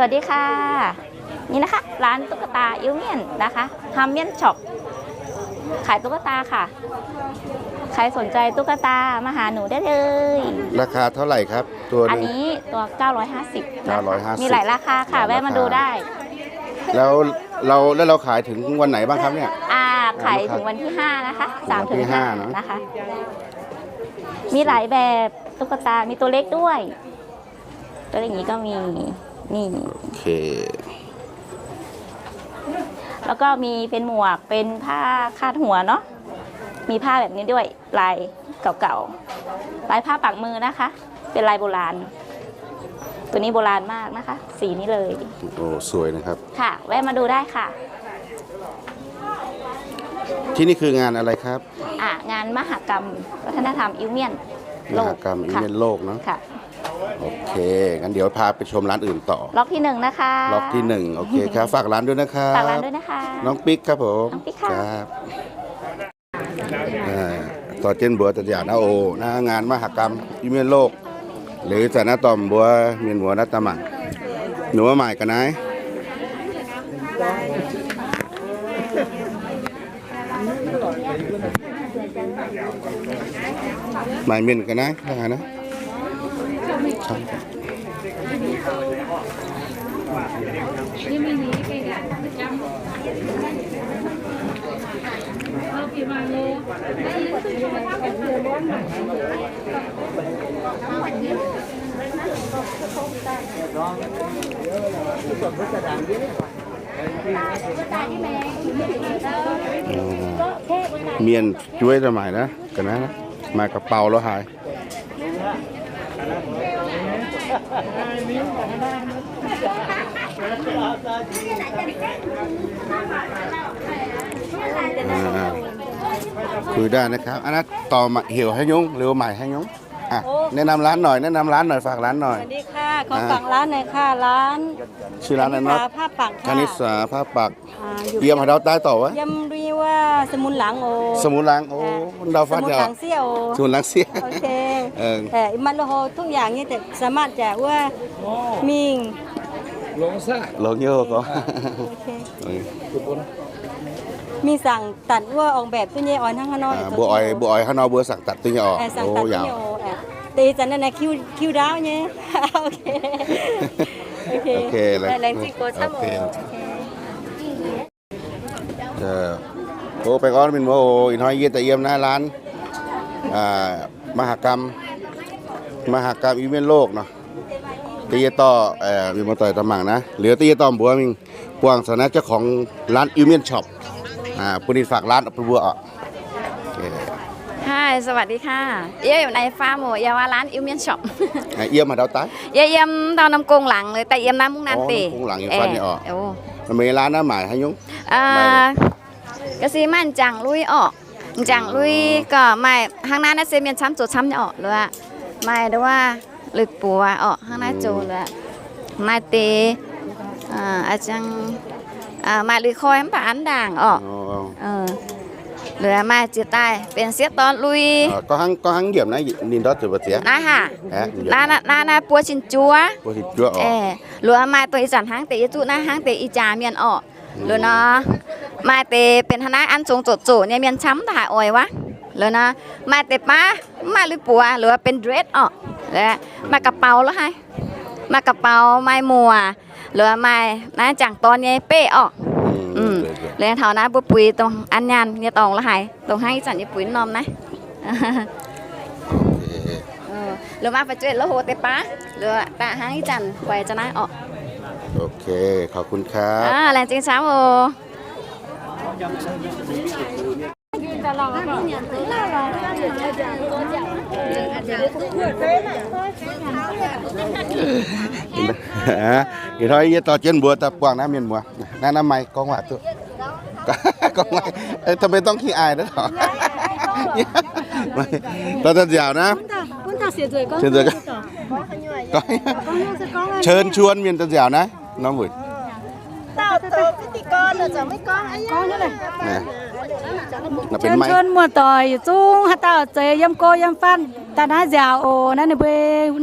สวัสดีค่ะ นี่นะคะ ร้านตุ๊กตาอิ้วเมี่ยนนะคะ ฮัมเมี่ยนช็อป ขายตุ๊กตาค่ะ ใครสนใจตุ๊กตามาหาหนูได้เลย ราคาเท่าไหร่ครับ ตัวหนึ่ง อันนี้ตัว เก้าร้อยห้าสิบ นะคะ เก้าร้อยห้าสิบ มีหลายราคาค่ะ หลายราคา แวะมาดูได้ แล้วเรา แล้วเราขายถึงวันไหนบ้างครับเนี่ย อ่า ขายถึงวันที่ห้านะคะ ถึงวันที่ห้า สามถึงห้า เนอะ นะคะ มีหลายแบบตุ๊กตา มีตัวเล็กด้วย ก็อย่างนี้ก็มี นี่ โอเค แล้วก็มีเป็นหมวก เป็นผ้าคาดหัวเนาะ มีผ้าแบบนี้ด้วย ลายเก่าๆ ลายผ้าปักมือนะคะ เป็นลายโบราณ ตัวนี้โบราณมากนะคะ สีนี้เลย โอ้ สวยนะครับ ค่ะ แวะมาดูได้ค่ะ ที่นี่คืองานอะไรครับ อ่ะ งานมหกรรมวัฒนธรรมอิ้วเมี่ยนโลก มหกรรมอิ้วเมี่ยนโลกเนอะ ค่ะ ค่ะ โอเค งั้นเดี๋ยวพาไปชมร้านอื่นต่อ ล็อกที่หนึ่งนะคะ ล็อกที่หนึ่ง โอเคครับ ฝากร้านด้วยนะครับ ฝากร้านด้วยนะคะ น้องปิ๊กครับผม น้องปิ๊กค่ะ ครับ อ่า ต่อเจนบัวตัดหยาดนะโอ หน้างานมหกรรมอิ้วเมี่ยนโลก หรือสถานะต่อมบัวเมียนหัวนัตตาหมั่ง หนูมาใหม่กันไหน Maiv mienh ga'naaiv, ga'naaiv. Mienh jueiv daaih maaic naaiv, ga'naaiv, maaic ga'bauh lo haaix. Kuh daaih naaiv, aa, naaiv dorh heuc haaix nyungc, liuz maaic haaix nyungc. แนะนำร้านหน่อย แนะนำร้านหน่อย ฝากร้านหน่อย สวัสดีค่ะ ขอฝากร้านหน่อยค่ะ ร้าน ชื่อร้านอะไรเนาะ คณิษฐาผ้าปักค่ะ คณิษฐาผ้าปัก อ่า อยู่ เยี่ยมหาดาวใต้ต่อวะ เยี่ยมด้วยว่าสมุนหลังโอ สมุนหลังโอ อ่า ดาวฟ้า สมุนหลังเสี่ยว สมุนหลังเสี่ยว โอเค เออ แต่มันโอ้โห ทุกอย่างนี่แต่สามารถจะว่า มี หลงซ่า หลงโยกเหรอ โอเค เออ มีสั่งตัดว่าออกแบบตัวนี้ออยทั้งข้างนอก อ่า ตัวนี้ บัวออย บัวออยข้างนอก บัวสั่งตัดตัวนี้ออก เออ สั่งตัดตัวนี้ออก โอ้ ยาว เออ แต่อีจันนั่นนะ คิ้ว คิ้วดาวเนี่ย โอเค โอเค โอเค แรง แรงจริง โกรธซ้ำ โอเค โอเค เออ โอ้ ไปก่อน เป็นโม โอ้ อีน้อยเยี่ยแต่เยี่ยมหน้าร้าน อ่า มหกรรม มหกรรมอีเวนต์โลกเนาะ ตะเยต่อ เอ่อ มีมาต่อยตำหมั่งนะ เหลือตะเยต่อมบัวมิง ปวงสนะเจ้าของร้านอิวเมียนช็อป อ่า ผู้นี้ฝากร้านเอาไปบัวออก โอเค Hi สวัสดีค่ะ เอี้ยอยู่ในฟาร์มหมู เอี้ยว่าร้านอิวเมียนช็อป อ่า เอี้ยมาดาวใต้ เอี้ยเอี้ยมดาวน้ำกงหลังเลย แต่เอี้ยมน้ำมุ่งนันเต๋ อ๋อ น้ำกงหลังอยู่ เอี้ย ฟาร์มนี่ออก เอี้ย โอ้ มันมีร้านน้ำหมายให้ยุ้ง เอ่อ ก็ซีมันจังลุยออก จังลุยก็ไม่ ข้างหน้าน่าจะเมียนช้ำโจช้ำออกเลยอะ ไม่ได้ว่า Lui buoz orqc, hnangv naaiv zoux liuz, maaih deix, aa, maaih lui koi mv baac an ndaangc orqc. Liuz maaih ziex daaih benx sieqv dorn lui. Gorngv hnangv nyiemc naaiv ninh ndortv zuqc mbu'ziex? Naaiv haac, naaiv naaiv buo cin-juov. Liuz maaih dongh ih zanc hnangv deix yie zuqv naaiv hnangv deix ih jaax mienh orqc. Liuz nor, maaih deix benx hnangv naaiv an zongx zoqc zoqc nyei mienh camv mv haaix oix wuov. Liuz nor, maaih deix baav mv maaih lui buoz, liuz benx dress orqc. Maaih ga'baux lo haic, maaih ga'baux, maaih muoc, liuz maaih naaiv jangc dorn nyei beih orqc. Liuz taux naaiv mbuo buix dongh an nyaanh nyei dorngx lo haic, dongh hnangv ih zanc yie buix norm naaiv. Liuz maaih fu'jueiv lo hoc deix baav, liuz daaih hnangv ih zanc guaix za'naaiv orqc. Ok, ขอบคุณครับ Laengz zingh camv oc. Ih hnoi yie dorh jienv mbuox daaih buangh naaiv mienh muoz. Naaiv, naaiv maiv gorngv waac duqv. Gorngv maiv, ทำไมต้องขี้อาย naaiv dorh. Dorh daaih nziaauc naaiv. Chen cuon mienh daaih nziaauc naaiv norm wuic. Chen cuon muoz-doic yietc zungv haaix dauh zeiz yiem go yiem fatv daaih naaiv nziaauc oc. Naaiv ninh mbuo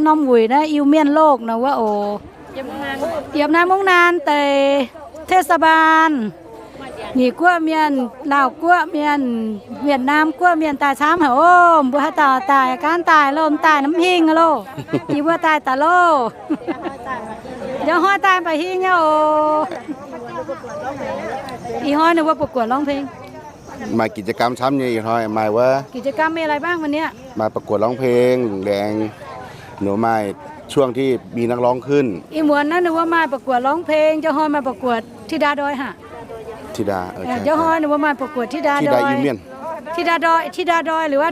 norm wuic naaiv Iu-Mienh Lokh nor wuov oc. Yiem naaiv Mungv Naan deix เทศบาล, Nyic Guoqv mienh, Laauh Guoqv mienh, Wietc Naam Guoqv mienh daaih camv haic oc. Mbuo haaix dauh daaih, gaanv daaih loh, mv daaih mv hingh loh. Yie mbuo daaih daaih loh. Njang hnoi daaih mbaac hingh nyei oc. Ih hnoi ninh mbuo ประกวดร้องเพลง. Maaih กิจกรรม camv nyei ih hnoi, maaih wuov กิจกรรมมีอะไรบ้างวันเนี้ย? Maaih ประกวดร้องเพลง laengz, ninh maaih ช่วงที่มีนักร้องขึ้น. Ih muonz naaiv ninh mbuo maaih ประกวดร้องเพลง, njang hnoi maaih ประกวด ธิดาดอย haic. ธิดา, njang hnoi ninh mbuo maaih ประกวด ธิดาดอย, ธิดาดอย หรือว่า